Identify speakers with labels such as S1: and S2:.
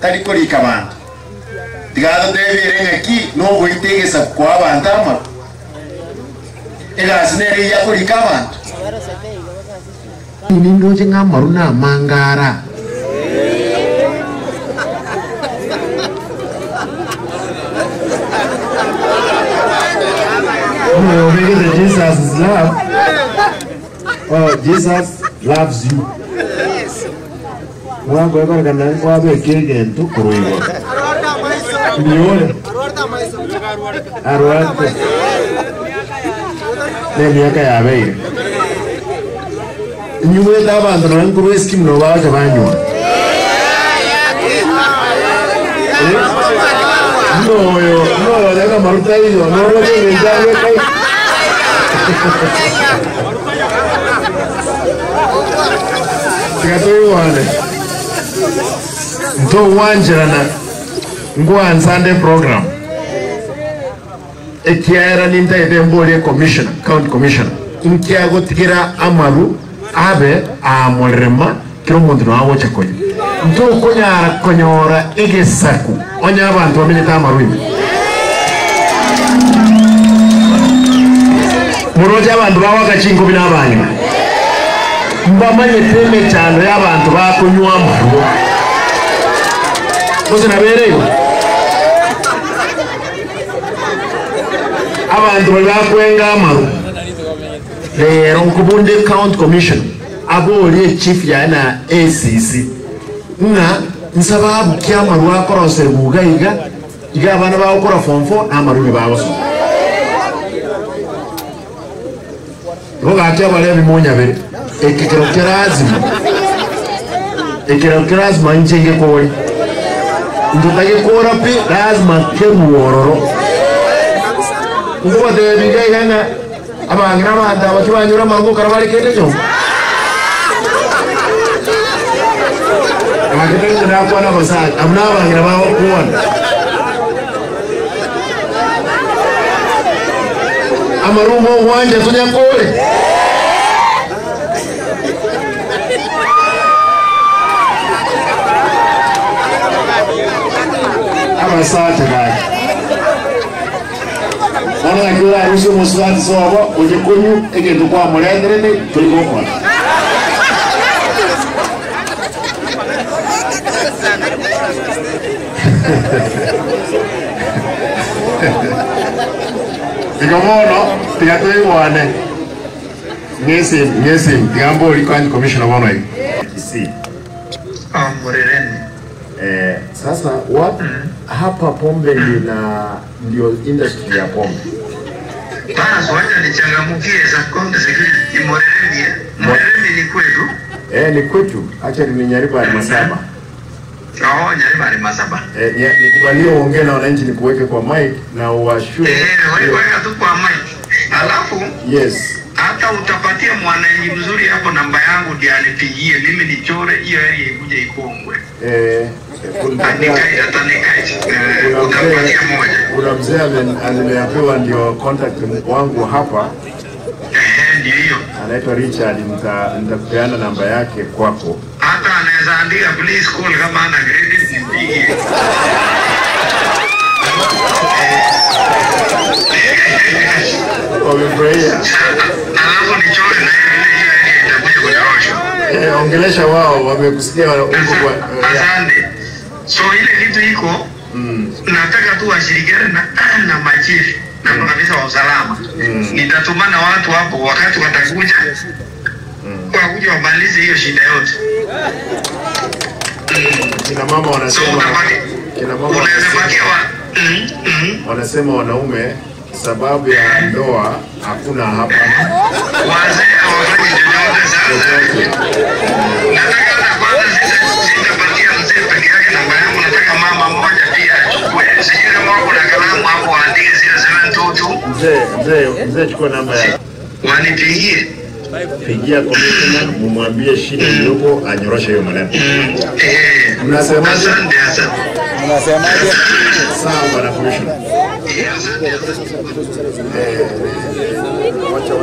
S1: tari korika bantu tigato tebere ng'aki nogoitegesa kwa abantu amaru egasi nere yakorika abantu nindoche ng'amaru na mangara Oh, Jesus is love. Oh, Jesus loves you. No, yo, no, ya maruta hizo, no lo que ya yo kai. Tigato iwane. Nto wanjirana ngwa Sunday program. Ekiara ninta edembole commissioner, county commissioner. Inkiago tigira amaru abe amorema kiro muntu no awocha konye. Nto konyara konyora egesaku. Onya abantu bamenyete amaru ime. Muroja abantu bawakachingo binabanyuma. Mbamanyete emechando y'abantu bakunywa amaru. Bose nabereyo. Abantu bakwenga amaru. Lero nkubunde county commission aboli chief ya na ACC. Nga nsababu kyamaru akorose bugaiga iga abana bakora form 4 amaru ne bawo. Roga ati abale bimunya bere ekikero kirazima. Ekikero kirazima nchenge kori. Ndutake kora pi lazima kemuororo. Nguwa de bigaiga nga abangira abanda bakibanyura mango karabali kende jo. Abakitende nakwana basaje amna abangira bawo kuona. Amarumo wanja tunyakole. Abasaje gaki. Ona kila rusu muswati sobo ujikunyu egendu kwa mulenderene tulikokona. Digomono tigatwe ngesi tigambo liko commissioner wono si
S2: amurereni.
S1: Sasa what hapa pombe na ndio industry ya pombe.
S2: Basi wacha nichangamkie za county security Morereni. Morereni ni kwetu.
S1: Ni kwetu. Acha ni Nyaribari Masaba.
S2: Oh, Nyaribari Masaba.
S1: Nikubalie uongee na wananchi nikuweke kwa mic na uwashue.
S2: Weka tu kwa mic. Alafu
S1: yes.
S2: Hata utapatia mwananchi mzuri hapo namba yangu ndiye anipigie mimi nichore hiyo area ikuje Ikongwe.
S1: Kuna mzee alimeambiwa ndio contact wangu hapa.
S2: Ndio hiyo.
S1: Anaitwa Richard, nitakupeana namba yake kwako.
S2: Hata anaweza andika please call kama ana credit nipigie.
S1: Wamefurahia.
S2: Alafu nichore na hiyo area itakuja kunyorosha.
S1: Ongelesha wao wamekusikia huko kwa.
S2: Asante. So ile kitu iko nataka tu washirikiane na machifu na maafisa wa usalama. Nitatumana watu hapo wakati watakuja. Wakuja wamalize hiyo shida yote.
S1: Kina mama wanasema kina mama wanasema wanaume sababu ya ndoa hakuna hapa.
S2: Wazee hawafanyi chochote sasa. Nataka kwanza sitapatia mzee peke yake namba yangu, nataka mama mmoja pia achukue. Sijui kama kuna kalamu hapo andike 0722.
S1: Mzee chukua namba yako.
S2: Wanipigie.
S1: Pigia commissioner mumwambie shida iliyopo anyoroshe hiyo maneno. Mnasemaje?
S3: Mnasemaje?
S1: Sawa bwana commissioner. Wacha.